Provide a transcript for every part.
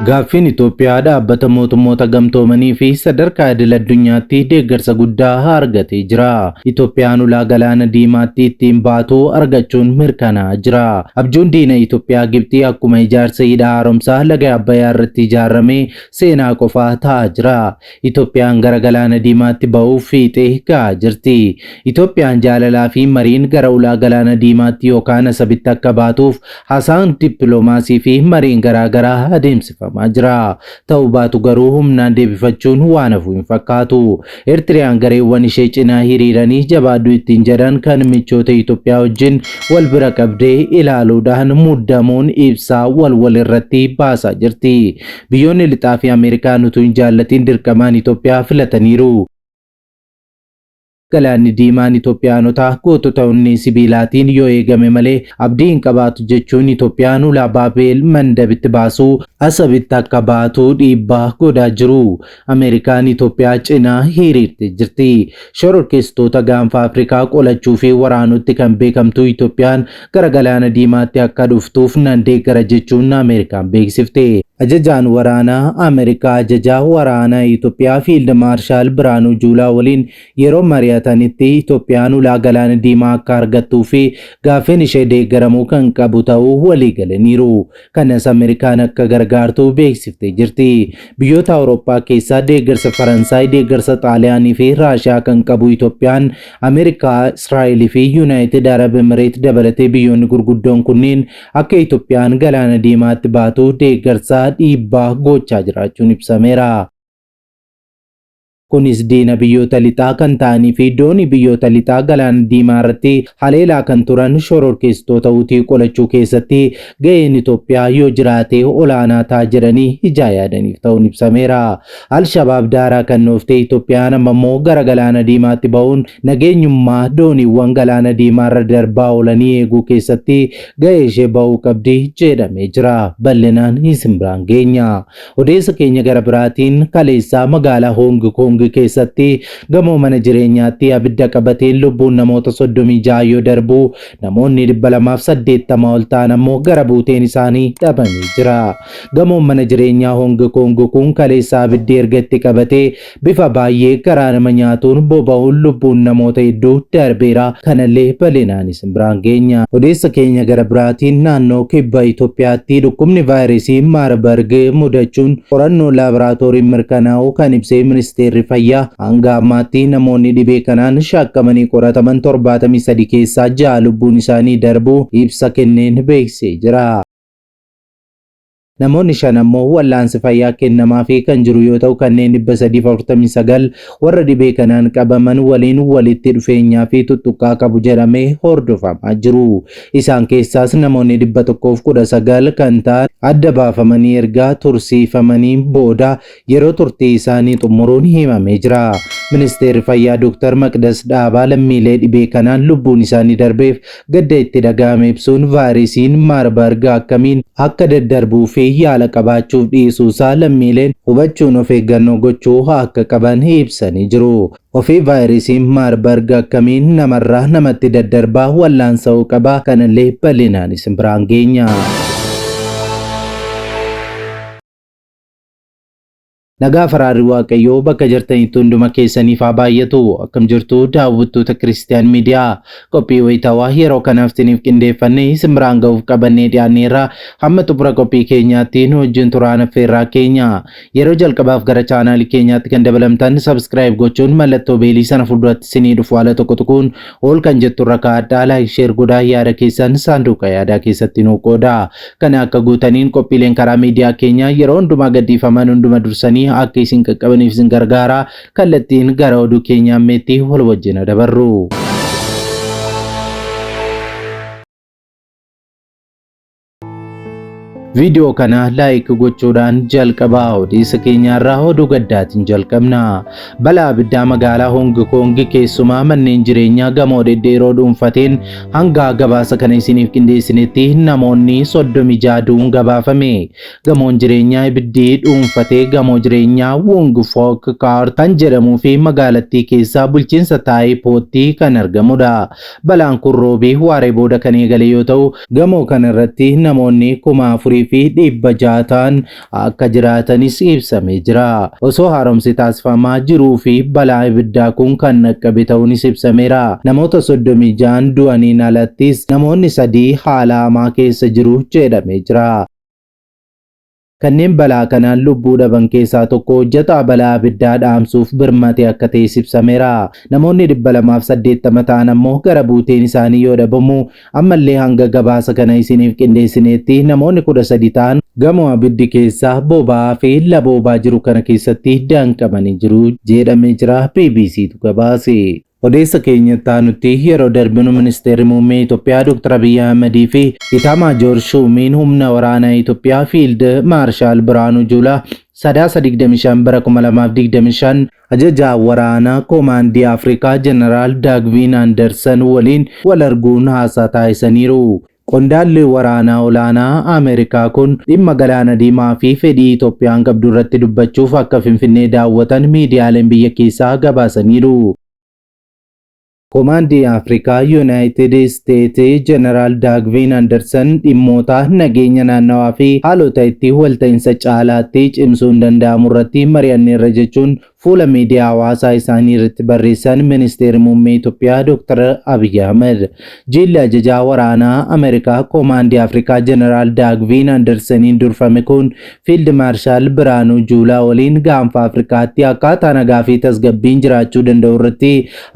Gaaffiin Itoophiyaa dhaabbata mootummoota gamtoomanii fi sadarkaa idil addunyaatti deeggarsa guddaa argatee jira. Itoophiyaan ulaa galaana diimaatti ittiin baatu argachuun mirkanaa'aa jira. Abjuun diina Itoophiyaa Gibxii akkuma ijaarsa hidha haaromsaa laga Abbayyaa irratti ijaarame seenaa qofaa ta'aa jira. Itoophiyaan gara galaana diimaatti ba'uuf fiixee ga'aa jirti. Itoophiyaan jaalalaa fi mariin gara ulaa galaana diimaatti yookaan Asabitti akka baatuuf haasaan dippiloomaasii fi mariin garaa garaa adeemsifamaa jira. Ta'uu baatu garuu humnaan deebifachuun waan hafu hin fakkaatu. Eertiriyaan gareewwan ishee cinaa hiriiranii jabaadhu ittiin jedhan kan michoota Itoophiyaa wajjin wal bira qabdee ilaaluudhaan muddamuun ibsaa wal wal irratti baasaa jirti. Biyyoonni lixaa fi Ameerikaan utuu hin jaallatiin dirqamaan Itoophiyaa filataniiru. Galaanni Diimaan Itoophiyaanota gootota onnee sibiilaatiin yoo eegame malee abdii hin qabaatu jechuun Itoophiyaan ulaa Baabeel Mandabitti baasuu Asabitti akka baatu dhiibbaa godhaa jiru. Ameerikaan Itoophiyaa cinaa hiriirtee jirti. Shororkeessitoota gaanfa Afrikaa qolachuu fi waraanutti kan beekamtu Itoophiyaan gara Galaana Diimaatti akka dhuftuuf nan deeggara jechuun Ameerikaan beeksifte. Ajajaan waraanaa Ameerikaa ajajaa waraanaa Itoophiyaa Fiild Maarshaal Birhaanuu Juulaa waliin yeroo mari'atanitti Itoophiyaan ulaa Galaana Diimaa akka argattuu fi gaaffiin ishee deeggaramuu kan qabu ta'uu waliigalaniiru. Kanas Ameerikaan akka gargaartu beeksiftee jirti. Biyyoota Awurooppaa keessaa deeggarsa Faransaay, deeggarsa Xaaliyaanii fi Raashiyaa kan qabu Itoophiyaan Ameerikaa, Israa'el fi Yuunaayitid Arab Emireet dabalatee biyyoonni gurguddoon kunniin akka Itoophiyaan Galaana Diimaatti baatu deeggarsa dhiibbaa gochaa jiraachuun ibsameera. Kunis diina biyyoota lixaa kan ta'anii fi doonii biyyoota lixaa Galaana Diimaa irratti haleelaa kan turan shororkeessitoota Hutii qolachuu keessatti gaheen Itoophiyaa yoo jiraate olaanaa ta'a jedhanii ijaa yaadaniif ta'uun ibsameera. Al-Shabaab daaraa kan dhooftee Itoophiyaan amma immoo gara Galaana Diimaatti ba'uun nageenyummaa dooniiwwan Galaana Diimaarra darbaa oolanii eeguu keessatti gahee ishee ba'uu qabdi jedhamee jira. Bal'inaan isin biraan geenya. Odeessa keenya gara biraatiin kaleessaa magaalaa Hoong Koong keessatti gamoo mana jireenyaatti abidda qabateen lubbuun namoota 36 yoo darbu namoonni 280 ol ta'an ammoo gara buuteen isaanii dhabamee jira. Gamoon mana jireenyaa Hoong Koong kun kaleessa abiddi erga itti qabatee bifa baay'ee garaa nama nyaatuun boba'uun lubbuun namoota hedduu darbeera. Kanallee bal'inaan isin biraan geenya. Odeessa keenya gara biraatiin naannoo kibba Itoophiyaatti dhukkubni vaayirasii Maarbarg mudachuun qorannoo laaboraatooriin mirkanaa'uu kan ibsee ministeerri fayyaa hanga ammaatti namoonni dhibee kanaan shakkamanii qorataman 73 keessaa 6 lubbuun isaanii darbuu ibsa kenneen beeksisee jira. Namoonni 5 ammoo wal'aansi fayyaa kennamaafii kan jiru yoo ta'u kanneen 349 warra dhibee kanaan qabaman waliin walitti dhufeenyaa fi tuttuqqaa qabu jedhamee hordofamaa jiru. Isaan keessaas namoonni 119 kan ta'an adda baafamanii erga tursiifamanii booda yeroo turtii isaanii xumuruun himamee jira. Ministeerri Fayyaa Dooktar Maqdas Dhaabaa lammiilee dhibee kanaan lubbuun isaanii darbeef gadda itti dhaga'ame ibsuun vaayirasiin Maarbarg akkamiin akka daddarbuu fi yaala qabaachuuf dhiisuusaa lammiileen hubachuun of eeggannoo gochuu akka qaban ibsanii jiru. Ofii vaayirasiin Maarbarg akkamiin namarraa namatti daddarbaa wallaansa hoo qaba kanallee bal'inaan isin biraan geenya. Nagaa faraarri Waaqayyoo bakka jirtanitti hunduma keessaniif haa baay'atu. Akkam jirtu daawwattoota Kiristiyaan Miidiyaa? Qophii wayitaawaa yeroo kanaaf isiniif qindeeffanne isin biraan ga'uuf qabannee dhiyaanneerra. Hamma xumura qophii keenyaatti nu wajjin turaan affeerraa keenya. Yeroo jalqabaaf gara chaanaalii keenyaatti kan dabalamtan subscribe gochuun mallattoo beelii sana fuulduratti isinii dhufu haala tokko tuquun All kan jettu irra kaa'adhaa like share godhaa yaada keessan saanduqa yaadaa keessatti nuu qoodaa. Kana akka guutaniin qophiileen karaa miidiyaa keenyaa yeroo hundumaa gadhiifaman hunduma dursanii akka isin qaqqabaniif isin gargaara. Kallattiin gara oduu keenya ammeetti wal wajjin haa dabarru. Viidiyoo kana like gochuudhaan jalqabaa. Odeessa keenya irraa oduu gaddaatiin jalqabna. Balaa abiddaa magaalaa Hong Kong keessumaa manneen jireenyaa gamoo dhedheeroo dhuunfateen hanga gabaasa kana isiniif qindeessinetti namoonni 36 du'uun gabaafame. Gamoon jireenyaa ibiddi dhuunfatee gamoo jireenyaa Wung Fok Kaar kan jedhamuu fi magaalattii keessaa bulchiinsa Taay Pootti kan argamudha. Balaan kun Roobii waaree booda kan eegale yoo ta'u, gamoo kana irratti namoonni 600 ta'an akka jiraatanis ibsamee jira. Osoo haaromsi taasifamaa jiruu fi balaa ibiddaa kun kan dhaqqabe ta'uunis ibsameera. Namoota 36 du'aniin alattis namoonni 3 haala hamaa keessa jiru jedhamee jira. Kanneen balaa kanaan lubbuu dhaban keessaa tokko hojjetaa balaa abiddaa dhaamsuuf birmate akka ta'es ibsameera. Namoonni 280 ta'an ammoo gara buuteen isaanii yoo dhabamu, ammallee hanga gabaasa kana isiniif qindeessineetti namoonni 13 ta'an gamoo abiddi keessaa boba'aa fi laboobaa jiru kana keessatti danqamanii jiru jedhamee jira, BBCtu gabaase. Odeessa keenya itti aanutti yeroo darbinu, Ministeerri Muummee Itoophiyaa Dr. Abiyyi Ahmadii fi Itaamaajoor Shuumiin humna waraanaa Itoophiyaa Fiild Maarshaal Birhaanuu Juulaa Sadaasa 25 bara 2025 ajajaa waraanaa Koomaandii Afrikaa Jeneraal Daagviin Andersan waliin wal arguun haasaa taasisaniiru. Qondaalli waraanaa olaanaa Ameerikaa kun dhimma Galaana Diimaa fi fedhii Itoophiyaan qabdu irratti dubbachuuf akka Finfinnee daawwatan miidiyaaleen biyya keessaa gabaasaniiru. Koomaandii Afrikaa Yuunaayitid Isteetsi Jeneraal Daagviin Andersan dhimmoota nageenya naannawaa fi haalota itti walta'iinsa caalaatti cimsuun danda'amu irratti mari'anneerra jechuun fuula miidiyaa hawaasaa isaanii irratti barreessan Ministeerri Muummee Itoophiyaa Dr. Abiyyi Ahmed. Jilli ajajaa waraanaa Ameerikaa Koomaandii Afrikaa Jeneraal Daagviin Andersaniin durfame kun Fiild Maarshaal Birhaanuu Juulaa waliin gaanfa Afrikaatti akkaataa nagaa fi tasgabbiin jiraachuu danda'u irratti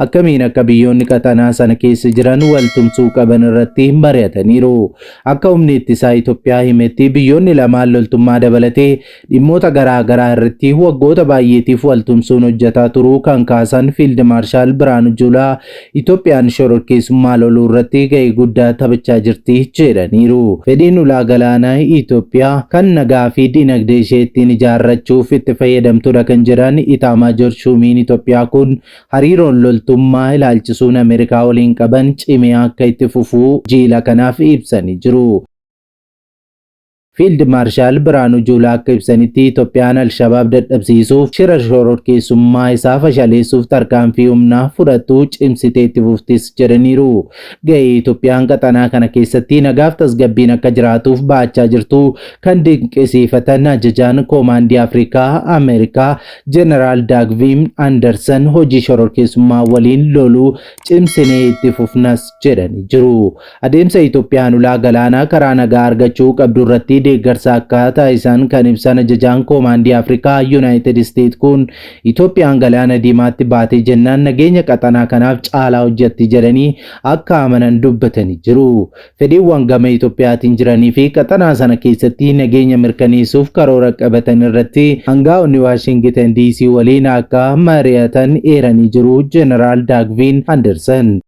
akkamiin akka biyyoonni qaxanaa sana keessa jiran wal tumsuu qaban irratti mari'ataniiru. Akka humni ittisaa Itoophiyaa himetti, biyyoonni lamaan loltummaa dabalatee dhimmoota garaa garaa irratti waggoota baay'eetiif wal tumsuun hojjetaa turuu kan kaasan Fiild Maarshaal Birhaanuu Juulaa, Itoophiyaan shororkeessummaa loluu irratti gahee guddaa taphachaa jirti jedhaniiru. Fedhiin ulaa galaanaa Itoophiyaa kan nagaa fi dinagdee ishee ittiin ijaarrachuuf itti fayyadamtudha kan jedhan Itaamaajoor Shuumiin Itoophiyaa kun, hariiroon loltummaa ilaalchisuun Ameerikaa waliin qaban cimee akka itti fufuu jiila kanaaf ibsanii jiru. Fiild Maarshaal Birhaanuu Juulaa akka ibsanitti, Itoophiyaan Alshabaab dadhabsiisuuf, shira shororkeessummaa isaa fashaleessuuf tarkaanfii humnaa fudhattu cimsitee itti fuftis jedhaniiru. Gahee Itoophiyaan qaxanaa kana keessatti nagaaf tasgabbiin akka jiraatuuf ba'achaa jirtu kan dinqisiifatan ajajaan Koomaandii Afrikaa Ameerikaa Jeneraal Daagviin Andersan, hojii shororkeessummaa waliin loluu cimsinee itti fufnas jedhanii jiru. Adeemsa Itoophiyaan ulaa galaanaa karaa nagaa argachuu qabdu irratti deeggarsa akka taasisan kan ibsan ajajaan Koomaandii Afrikaa Yuunaayitid Isteet kun, Itoophiyaan Galaana Diimaatti baatee jennaan nageenya qaxanaa kanaaf caalaa hojjetti jedhanii akka amanan dubbatanii jiru. Fedhiiwwan gama Itoophiyaatiin jiranii fi qaxanaa sana keessatti nageenya mirkaneessuuf karoora qabatan irratti aangaa'onni Waashingitan DC waliin akka mari'atan eeranii jiru Jeneraal Daagviin Andersan.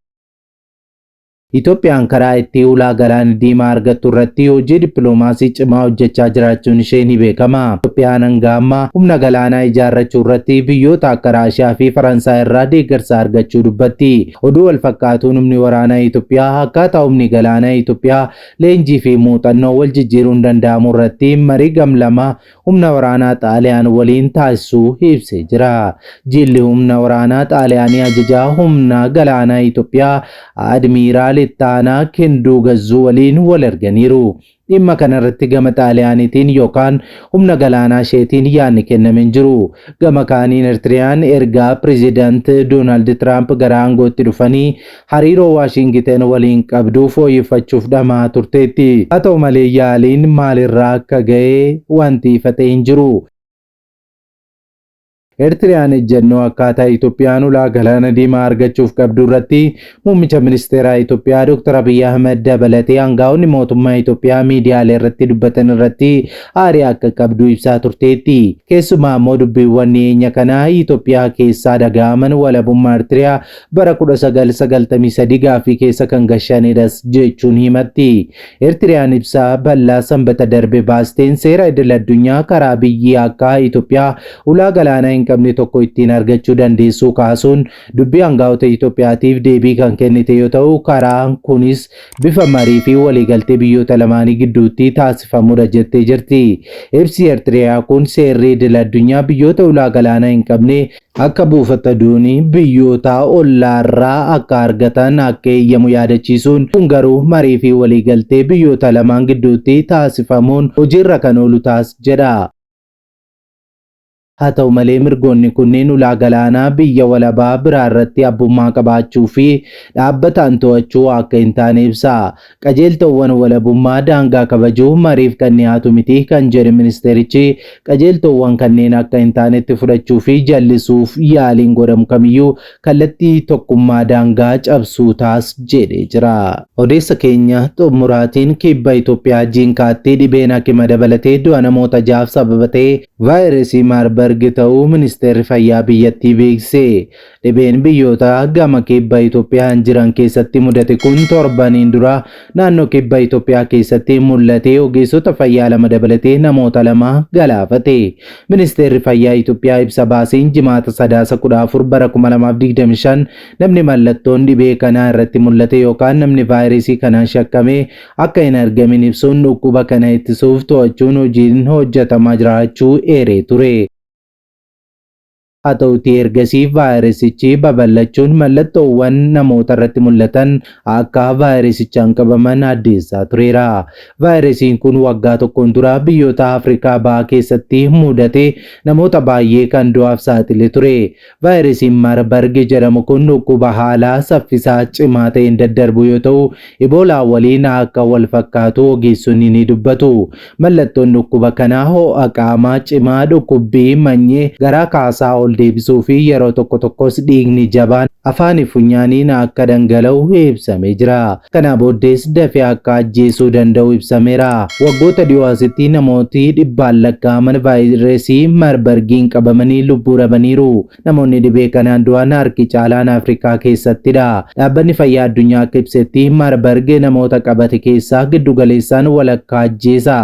Itoophiyaan karaa itti ulaa Galaana Diimaa argattu irratti hojii dippiloomaasii cimaa hojjechaa jiraachuun ishee ni beekama. Itoophiyaan hanga ammaa humna galaanaa ijaarrachuu irratti biyyoota akka Raashiyaa fi Faransaay irraa deeggarsa argachuu dubbatti. Oduu wal fakkaatuun, humni waraanaa Itoophiyaa akkaataa humni galaanaa Itoophiyaa leenjii fi muuxannoo wal jijjiiruun danda'amu irratti marii gam-lama humna waraanaa Xaaliyaan waliin taasisuu ibsee jira. Jilli humna waraanaa Xaaliyaanii ajajaa humna galaanaa Itoophiyaa Admiiraal Ittaanaa Kinduu Gazzuu waliin wal arganiiru. Dhimma kanarratti gama Xaaliyaaniitiin yookaan humna galaanaa isheetiin yaadni kenname hin jiru. Gama kaaniin, Eertiriyaan erga Pireezidaant Doonaald Tiraamp gara aangootti dhufanii hariiroo Waashingitan waliin qabdu fooyyeffachuuf dhama'aa turteetti. Haa ta'u malee, yaaliin maalirra akka ga'e wanti ifa ta'e hin jiru. Eertiriyaan ejjennoo akkaataa Itoophiyaan ulaa Galaana Diimaa argachuuf qabdu irratti muummicha ministeeraa Itoophiyaa Dr. Abiyyi Ahmed dabalatee aangaa'onni mootummaa Itoophiyaa miidiyaalee irratti dubbatan irratti aarii akka qabdu ibsaa turteetti. Keessumaa immoo dubbiiwwan dhiyeenya kanaa Itoophiyaa keessaa dhaga'aman walabummaa Eertiriyaa bara 1993 gaaffii keessa kan gashanidhas jechuun himatti. Eertiriyaan ibsa bal'aa Sanbata darbe baasteen, seera idil-addunyaa karaa biyyi akka Itoophiyaa ulaa galaanaa hin qabne tokko ittiin argachuu dandeessuu kaasuun dubbii aangaa'ota Itoophiyaatiif deebii kan kennite yoo ta'u, karaan kunis bifa marii fi waliigaltee biyyoota lamaanii gidduutti taasifamudha jettee jirti. Ibsi Eertiriyaa kun seerri idil addunyaa biyyoota ulaa galaanaa hin qabne akka buufata doonii biyyoota ollaarraa akka argatan akka eeyyamu yaadachiisuun, kun garuu marii fi waliigaltee biyyoota lamaan gidduutti taasifamuun hojiirra kan oolu taas jedha. Haa ta'u malee, mirgoonni kunneen ulaa galaanaa biyya walabaa biraa irratti abbummaa qabaachuu fi dhaabbataan to'achuu akka hin taane ibsa. Qajeeltowwan walabummaa daangaa kabajuu mariif kan dhiyaatu miti kan jedhe ministeerichi, qajeeltowwan kanneen akka hin taanetti fudhachuu fi jallisuuf yaaliin godhamu kamiyyuu kallattii tokkummaa daangaa cabsuu taas jedhee jira. Odeessa keenya xumuraatiin, kibba Itoophiyaa Jiinkaatti dhibeen hakima dabalatee du'a namoota 6f sababa ta'e vaayirasii Maarbarg ta'uu ministeerri fayyaa biyyattii beeksise. Dhibeen biyyoota gama kibba Itoophiyaan jiran keessatti mudate kun torbaniin dura naannoo kibba Itoophiyaa keessatti mul'atee ogeessota fayyaa 2 dabalatee namoota 2 galaafate. Ministeerri Fayyaa Itoophiyaa ibsa baaseen Jimaata Sadaasa 14 bara 2025 namni mallattoon dhibee kanaa irratti mul'ate yookaan namni vaayirasii kanaan shakkame akka hin argamin ibsuun, dhukkuba kana ittisuuf to'achuun hojiin hojjetamaa jiraachuu eeree ture. Haa ta'utii ergasii vaayirasichi babal'achuun mallattoowwan namoota irratti mul'atan akka vaayirasichaan qabaman addeessaa tureera. Vaayirasiin kun waggaa tokkoon dura biyyoota Afrikaa Bahaa keessatti mudate namoota baay'ee kan du'aaf saaxile ture. Vaayirasiin Marburg jedhamu kun dhukkuba haala saffisaa cimaa ta'een daddarbu yoo ta'u, Iboolaa waliin akka wal fakkaatu ogeessonni ni dubbatu. Mallattoon dhukkuba kanaa ho'a qaamaa cimaa, dhukkubbii manyee, garaa kaasaa ol deebisuu fi yeroo tokko tokkos dhiigni jabaan afaanii funyaaniin akka dhangala'u ibsamee jira. Kanaa booddees dafee akka ajjeesuu danda'u ibsameera. Waggoota dhiyoo asitti namooti dhibbaan lakkaa'aman vaayirasii Marbargiin qabamanii lubbuu dhabaniiru. Namoonni dhibee kanaan du'an harki caalaan Afrikaa keessattidha. Dhaabbanni Fayyaa Addunyaa akka ibsetti Marburg namoota qabate keessaa giddugaleessaan walakkaa ajjeesa.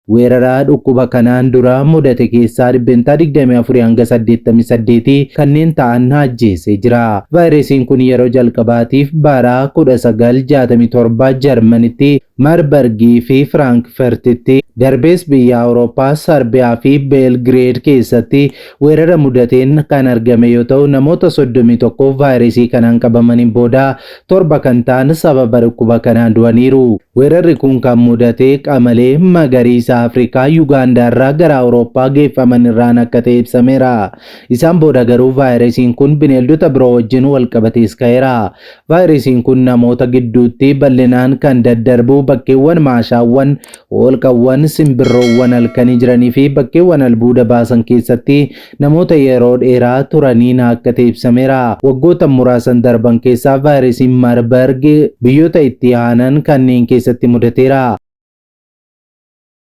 Weerara dhukkuba kanaan dura mudate keessaa 24% hanga 88 kanneen ta'an ajjeesee jira. Vaayirasiin kun yeroo jalqabaatiif bara 1967 Jarmanitti Marburgii fi Firaankfertitti, darbees biyya Awurooppaa Sarbiyaa fi Beelgireed keessatti weerara mudateen kan argame yoo ta'u, namoota 31 vaayirasii kanaan qabamaniin booda 7 kan ta'an sababa dhukkuba kanaan du'aniiru. Weerarri kun kan mudate qamalee magariisa Afrikaa Yugaandaarraa gara Awurooppaa geeffaman irraan akka ta'e ibsameera. Isaan booda garuu vaayirasiin kun bineeldota biroo wajjin walqabatees ka'eera. Vaayirasiin kun namoota gidduutti bal'inaan kan daddarbu bakkeewwan maashaawwan, holqawwan, simbirroowwan halkanii jiranii fi bakkeewwan albuuda baasan keessatti namoota yeroo dheeraa turaniin akka ta'e ibsameera. Waggoota muraasan darban keessaa vaayirasiin Marburg biyyoota itti aanan kanneen keessatti mudateera.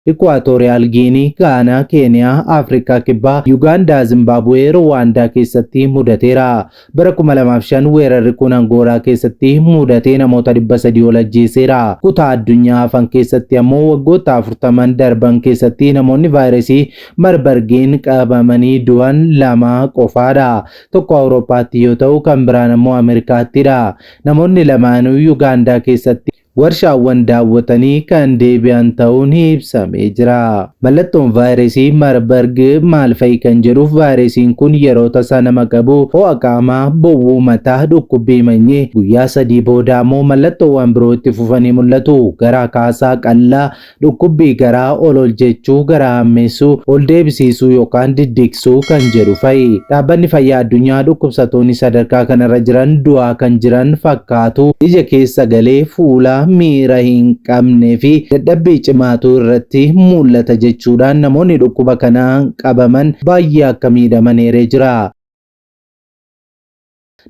Ikuwaatooriyaal Giinii, Gaanaa, Keeniyaa, Afrikaa Kibbaa, Yugaandaa, Zimbaabuwee, Ruwaandaa keessatti mudateera. Bara 2005 weerarri kun Angoolaa keessatti mudatee namoota 300 ol ajjeeseera. Kutaa addunyaa hafan keessatti ammoo waggoota 40n darban keessatti namoonni vaayirasii Marbargiin qabamanii du'an 2 qofaadha. Tokko Awurooppaatti yoo ta'u kan biraan ammoo Ameerikaattidha. Namoonni lamaanuu Yugaandaa keessatti warshaawwan daawwatanii kan deebi'an ta'uun ibsamee jira. Mallattoon vaayirasii Marburg maal fa'i kan jedhuuf, vaayirasiin kun yeroo tasaa nama qabu ho'a qaamaa, bowwuu mataa, dhukkubbii manyee, guyyaa 3 booda ammoo mallattoowwan biroo itti fufanii mul'atu. Garaa kaasaa, qallaa, dhukkubbii garaa, ol ol jechuu, garaa hammeessuu, ol deebisiisuu yookaan diddiqsuu kan jedhu fa'i. Dhaabbanni Fayyaa Addunyaa dhukkubsatoonni sadarkaa kanarra jiran du'aa kan jiran fakkaatu, ija keessa galee fuula miira hin qabnee fi dadhabbii cimaatu irratti mul'ata jechuudhaan namoonni dhukkuba kanaan qabaman baay'ee akka miidhaman eeree jira.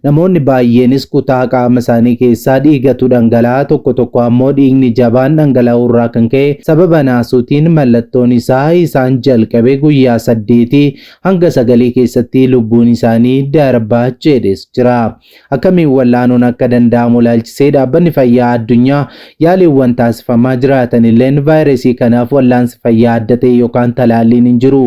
Namoonni baay'eenis kutaa qaama isaanii keessaa dhiigatu dhangala'a, tokko tokko ammoo dhiigni jabaan dhangala'uu irraa kan ka'e sababa naasuutiin mallattoon isaa isaan jalqabe guyyaa 8 hanga 9 keessatti lubbuun isaanii darbaa jedhes jira. Akkamiin wallaanuun akka danda'amu ilaalchisee Dhaabbanni Fayyaa Addunyaa yaaliiwwan taasifamaa jiraatan illeen vaayirasii kanaaf wallaansi fayyaa adda ta'e yookaan talaalliin hin jiru.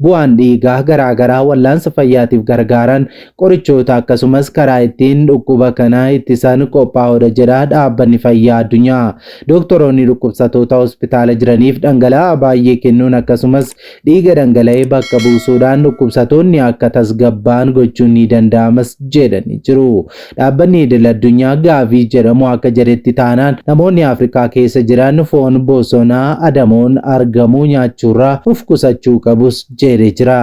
Bu'aan dhiigaa garaa garaa wallaansa fayyaatiif gargaaran qorichoota akkasumas karaa ittiin dhukkuba kana ittisan qophaa'uudha jedha Dhaabbanni Fayyaa Addunyaa. Dooktoroonni dhukkubsatoota hospitaala jiraniif dhangala'aa baay'ee kennuun akkasumas dhiiga dhangala'e bakka buusuudhaan dhukkubsatoonni akka tasgabbaa'an gochuun ni danda'amas jedhanii jiru. Dhaabbanni idil addunyaa Gaavii jedhamu akka jedhetti taanaan namoonni Afrikaa keessa jiran foon bosonaa adamoon argamu nyaachuurraa of qusachuu qabus jedhe jira.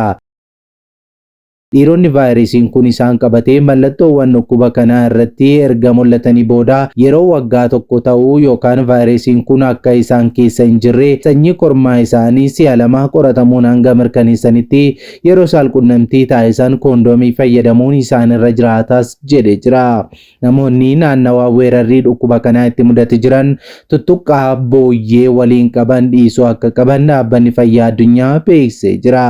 Dhiironni vaayirasiin kun isaan qabate mallattoowwan dhukkuba kanaa irratti erga mul'atanii booda yeroo waggaa tokko ta'uu yookaan vaayirasiin kun akka isaan keessa hin jirre sanyii kormaa isaanii si'a lama qoratamuun hanga mirkaneessanitti yeroo saalqunnamtii taasisan koondoomii fayyadamuun isaan irra jiraatas jedhe jira. Namoonni naannawaa weerarrii dhukkuba kanaa itti mudate jiran tuttuqqaa booyyee waliin qaban dhiisuu akka qaban Dhaabbanni Fayyaa Addunyaa beeksisee jira.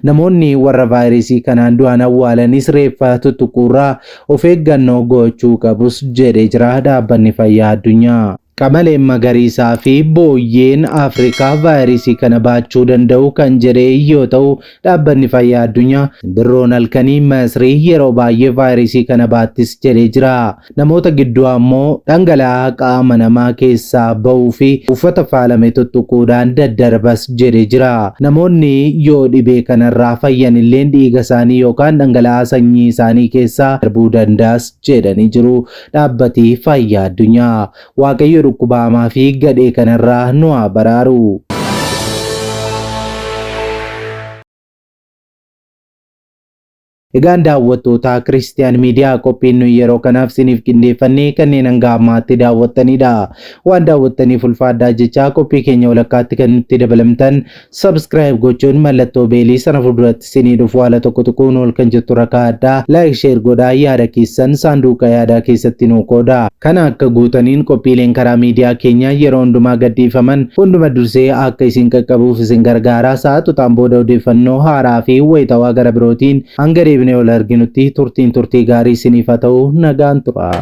Namoonni warra vaayirasii kanaan du'an awwaalanis reeffa tuttuquurraa of eeggannoo gochuu qabus jedhee jira Dhaabbanni Fayyaa Addunyaa. Qamaleen magariisaa fi booyyeen Afrikaa vaayirasii kana baachuu danda'u kan jedhe yoo ta'u, Dhaabbanni Fayyaa Addunyaa simbirroon halkanii Masrii yeroo baay'ee vaayirasii kana baattis jedhee jira. Namoota gidduu ammoo dhangala'aa qaama namaa keessaa ba'uu fi uffata faalame tuttuquudhaan daddarbas jedhee jira. Namoonni yoo dhibee kanarraa fayyan illeen dhiiga isaanii yookaan dhangala'aa sanyii isaanii keessaa darbuu danda'as jedhanii jiru Dhaabbati Fayyaa Addunyaa. Waaqayyo dhukkuba hamaa fi gadhee kanarraa nu haa baraaru. Egaan daawwattootaa Kiristiyaan Miidiyaa qophiin nuyi yeroo kanaaf isiniif qindeeffannee kanneen hanga ammaatti daawwattanidha. Waan daawwattaniif ulfaadhaa jechaa qophii keenya walakkaatti kan nutti dabalamtan Subscribe gochuun mallattoo beelii sana fuulduratti isinii dhufu haala tokko tuquun ol kan jettu rakaa addaa like share godhaa yaada keessan saanduuqa yaadaa keessatti nuu qoodaa. Kana akka guutaniin qophiileen karaa miidiyaa keenyaa yeroo hundumaa gadhiifaman hunduma dursee akka isin qaqqabuuf isin gargaara. Sa'aatotaan booda odeeffannoo haaraa fi wayitawaa gara birootiin hanga deebinee wal arginutti turtiin turtii gaarii isiniif haa ta'u. Nagaan turaa.